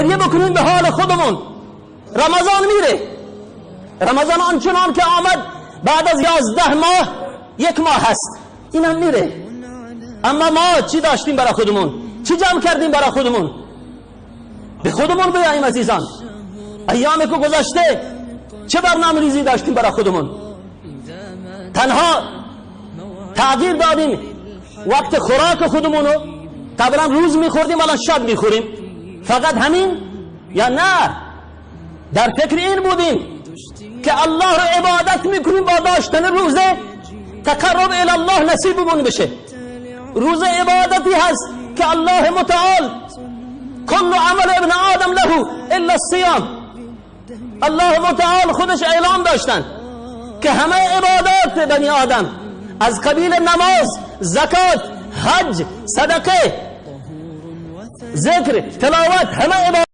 گریه بکنیم به حال خودمون. رمضان میره، رمضان آنچنان که آمد بعد از 11 ماه یک ماه هست، اینم میره. اما ما چی داشتیم برای خودمون؟ چی جمع کردیم برای خودمون؟ به خودمون بیاییم عزیزان. ایامی که گذشته چه برنامه ریزی داشتیم برای خودمون؟ تنها تغییر دادیم وقت خوراک خودمونو، قبلا روز میخوردیم الان شب میخوریم، فقط همین؟ یا نه در فکر این بودیم که الله رو عبادت میکنیم با داشتن روزه تقرب الی الله نصیبمون بشه. روزه عبادتی هست که الله متعال کل عمل ابن آدم له الا الصیام، الله متعال خودش اعلام داشتن که همه عبادات بنی آدم از قبیل نماز، زکات، حج، صدقه، ذکر، تلاوت، همه عبادات